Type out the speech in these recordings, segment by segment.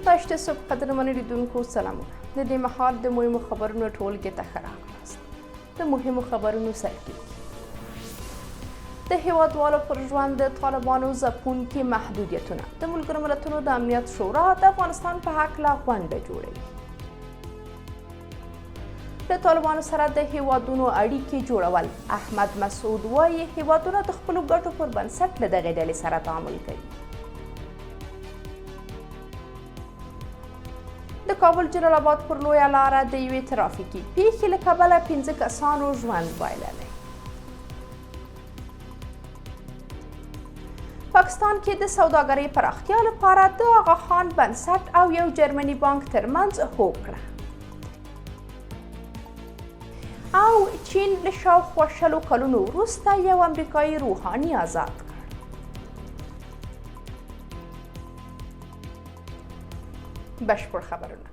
8 صبح قدرمنو لیدونکو سلامونه. د دې مهال د مهمو خبرونو ټولګې ته ښه راغلاست. د مهمو خبرونو سرټکي: د هیوادوالو پر ژوند د طالبانو ځپونکي محدودیتونه، د ملګرو ملتونو د امنیت شورا د افغانستان په هکله غونډه جوړوي. له طالبانو سره د هیوادونو اړیکې جوړول، احمد مسعود وایي هیوادونه د خپلو ګټو پر بنسټ له دغې ډلې سره تعامل کوي. د کابل جلال آباد پر لویه لاره د یوې ترافیکي پیښې له کبله 5 کسانو ژوند بایللی. پاکستان کې د سوداګرۍ پراختیا لپاره د آغا خان بنسټ او یو جرمني بانک ترمنځ هوکړه. او چین له شاوخوا 20 کلونو وروسته یو امریکایي روحاني آزاد کړ. بشپړ خبرونه.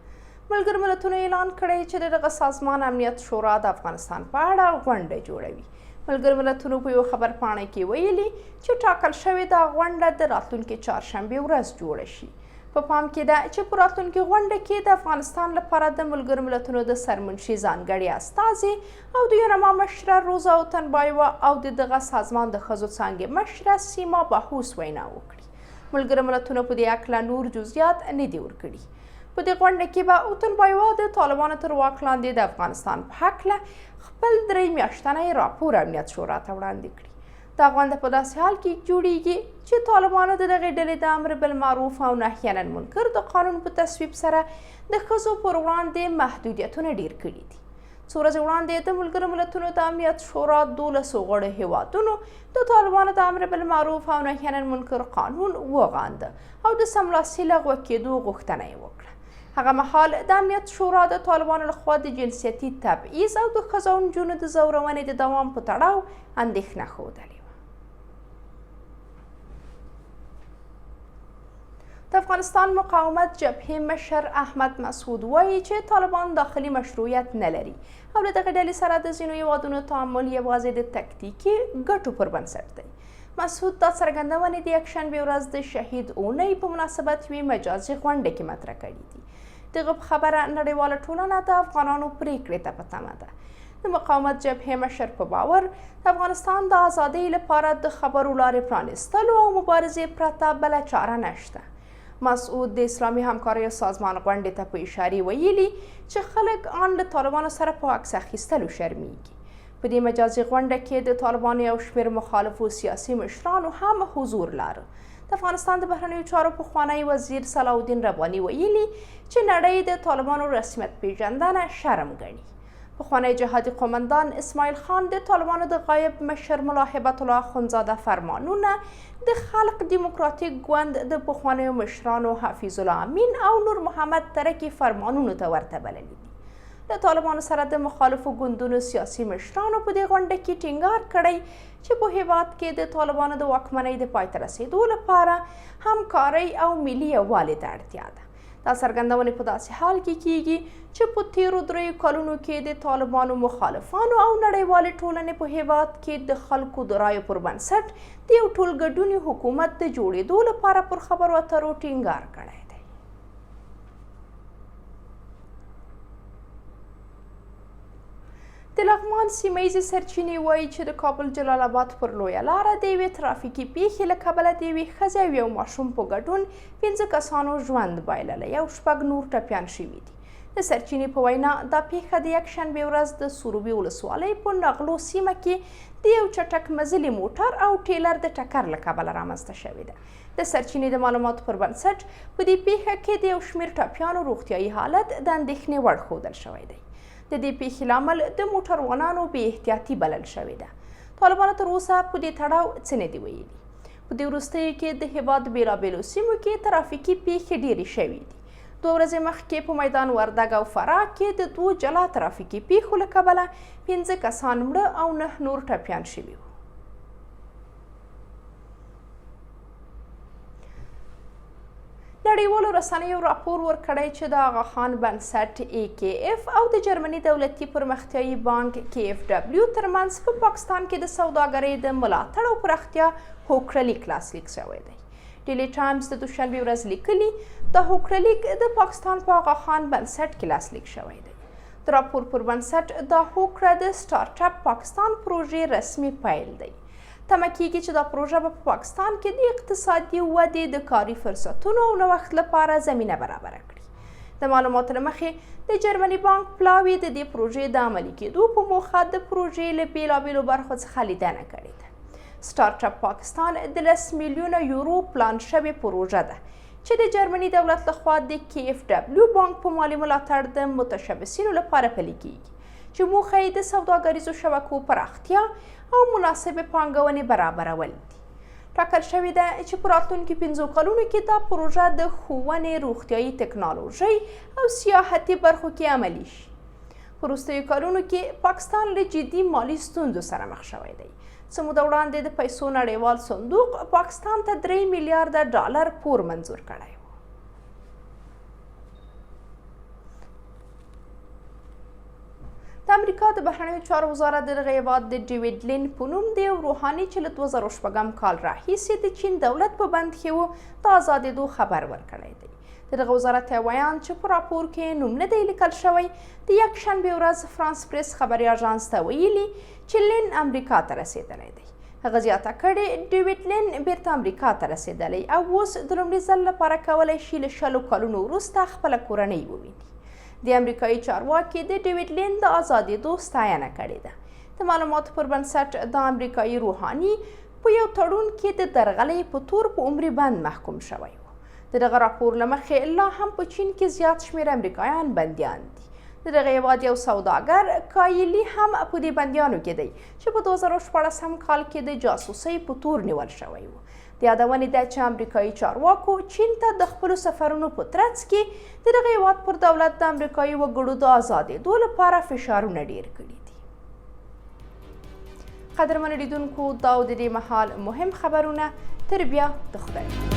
ملګرو ملتونو اعلان کړی چې د دغه سازمان امنیت شورا د افغانستان په اړه غونډه جوړوي. ملګرو ملتونو په یو خبرپاڼه کې ویلي چې ټاکل شوې دا غونډه د راتلونکې چهارشنبې ورځ جوړه شي. په پام کې ده چې په راتلونکې غونډه کې د افغانستان لپاره د ملګرو ملتونو د سرمنشي ځانګړې استازې او د یونما مشره روزا اوتنبایوا او د دغه سازمان د ښځو څانګې مشره سیما باهوس وینا وکړي. ملګرو ملتونو په دې هکله نور جزئیات نه دي ورکړي. په دې غونډه کې به اوتنبایوا د طالبانو تر واک لاندې د افغانستان په هکله خپل 3 میاشتنی راپور امنیت شورا ته وړاندې کړي. دا غونډه په داسې حال کې جوړیږي چې طالبانو د دغې ډلې د امر بالمعروف او نهی عن المنکر د قانون په تصویب سره د ښځو پر وړاندې محدودیتونه ډیر کړي دي. څو ورځې وړاندې د ملګرو ملتونو د امنیت شورا 12 غړو هیوادونو د طالبانو د امر بالمعروف او نهی عن المنکر قانون وغانده او د سملاسي لغوه کېدو غوښتنه یې وکړه. هغه مهال د امنیت شورا د طالبانو لخوا د جنسیتي تبعیض او د ښځو او نجونو د ځورونې د دوام په تړاو اندېښنه ښودلې وه. د افغانستان مقاومت جبهې مشر احمد مسعود وایي چې طالبان داخلي مشروعیت نه لري او له دغې ډلې سره د ځینو هیوادونو تعامل یوازې د تکتیکي ګټو پر بنسټ دی. مسعود دا څرګندونې د یکشنبې ورځ د شهید اونۍ په مناسبت یوې مجازي غونډې کې مطرح کړې دي. دغه په خبره نړیواله ټولنه د افغانانو پریکړې ته په تمه ده. د مقاومت جبهې مشر په باور د افغانستان د ازادۍ لپاره د خبرو لارې پرانیستلو او مبارزې پرته بله چاره نشته. مسعود د اسلامي همکاریو سازمان غونډې ته په اشارې ویلي چې خلک آن له طالبانو سره په عکس اخیستلو شرمیږي. په دې مجازي غونډه کې د طالبانو یو شمېر مخالفو سیاسي مشرانو هم حضور لاره. د افغانستان د بهرنیو چارو پخوانی وزیر صلاح الدین رباني ویلي چې نړۍ د طالبانو رسمیت پیژندنه شرم ګڼي. پخوانی جهادي قومندان اسماعیل خان د طالبانو د غایب مشر ملا هبت الله اخندزاده فرمانونه د خلق دیموکراتیک ګوند د پخوانیو مشرانو حفیظ الله امین او نور محمد ترکي فرمانونو ته ورته بللي دي. له طالبانو سره د مخالفو ګوندونو سیاسي مشرانو په دې غونډه کې ټینګار کړی چې په هیواد کې د طالبانو د واکمنۍ د پای ته رسېدو لپاره همکارۍ او ملي یووالي ته اړتیا ده. دا څرګندونې په داسې حال کې کیږي چې په تیرو 3 کلونو کې د طالبانو مخالفانو او نړیوالې ټولنې په هیواد کې د خلکو د رایو پر بنسټ د یو ټولګډوني حکومت د جوړېدو لپاره پر خبرو اترو ټینګار کړی دی. د لغمان سیمه ییزې سرچینې وایي چې د کابل جلال آباد پر لویه لاره د یوې ترافیکي پیښې له کبله د یوې ښځې او یو ماشوم په ګډون 5 کسانو ژوند بایللی او 6 نور ټپیان شوي دي. د سرچینې په وینا دا پیښه د یکشنبې ورځ د سروبي ولسوالۍ په نغلو سیمه کې د یو چټک مزلي موټر او ټیلر د ټکر له کبله رامنځته شوې ده. د سرچینې د معلوماتو پر بنسټ په دې پیښه کې د یو شمېر ټپیانو روغتیایي حالت د اندېښنې وړ ښودل شوی دی. د دې پیښې لامل د موټروانانو بې احتیاطي بلل شوې ده. طالبانو تر اوسه په دې تړاو څه نه دي ویلي. په دې وروستیو کې د هېواد بېلابېلو سیمو کې ترافیکي پیښې ډېرې شوې دي. 2 ورځې مخکې په میدان وردګ او فراه کې د 2 جلا ترافیکي پیښو له کبله 5 کسان مړه او 9 نور ټپیان شوي وو. نړیوالو رسنیو راپور ورکړی چې د آغا خان بنسټ ای کی اف او د جرمني دولتي پرمختیایي بانک کی اف ډبلیو ترمنځ په پاکستان کې د سوداګرۍ د ملاتړ او پراختیا هوکړه لیک لاسلیک شوی دی. ډیلی ټایمز د دوشنبې ورځ لیکلي، دا هوکړه لیک د پاکستان په آغا خان بنسټ کې لاسلیک شوی دی. د راپور پر بنسټ، دا هوکړه د سټارټ اپ پاکستان پروژې رسمي پیل دی. تمه کیږي چې دا پروژه به په پاکستان کې د اقتصادي ودې، د کاري فرصتونو او نوښت لپاره زمینه برابره کړي. د معلوماتو له مخې، د جرمني بانک پلاوي د دې پروژې د عملي کېدو په موخه د پروژې له بېلابېلو برخو څخه لیدنه کړې ده. سټارټ اپ پاکستان د 10 میلیونه یورو پلان شوې پروژه ده چې د جرمني دولت لخوا د کې اف ډبلیو بانک په مالي ملاتړ د متشبثینو لپاره پلي کیږي، چې موخه یې د سوداګریزو شبکو پراختیا او مناسبې پانګونې برابرول دي. ټاکل شوې ده چې په راتلونکي 5 کلونو کې دا پروژه د ښوونې، روغتیايي تکنالوژۍ او سیاحتي برخو کې عملي شي. په وروستیو کلونو کې پاکستان له جدي مالي ستونزو سره مخ شوی دی. څه موده وړاندې د پیسو نړیوال صندوق پاکستان ته 3 میلیارده ډالر پور منظور کړی و. د امریکا د بهرنیو چارو وزارت د دغه هېواد د ډیویډ لین په نوم د یو روحاني چې له 2006 کال راهیسې د چین دولت په بند کې و، د ازادېدو خبر ورکړی دی. د دغه وزارت ویاند، چې په راپور کې نوم نه دی لیکل شوی، د یکشنبې ورځ فرانس پریس خبري اژانس ته ویلي چې لین امریکا ته رسېدلی دی. هغه زیاته کړې، ډیویډ لین بیرته امریکا ته رسېدلی او اوس د لومړي ځل لپاره کولی شي له 20 کلونو وروسته خپله کورنۍ وویني. د امریکایي چارواکي د ډیویډ لین د ازادېدو ستاینه کړې ده. د معلوماتو پر بنسټ، دا امریکایي روحاني په یو تړون کې د درغلۍ په تور په عمري بند محکوم شوی و. د دغه راپور له مخې، لا هم په چین کې زیات شمېر امریکایان بندیان دي. د دغه هېواد یو سوداګر کایلي هم په دې بندیانو کې دی چې په 2016 کال کې د جاسوسۍ په تور نیول شوی و. د یادونې ده چې امریکایي چارواکو چین ته د خپلو سفرونو په ترڅ کې د دغه هېواد پر دولت د امریکایي وګړو د ازادېدو لپاره فشارونه ډېر کړي دي. قدرمنو لیدونکو، دا او د دې مهال مهم خبرونه. تر بیا د خدای.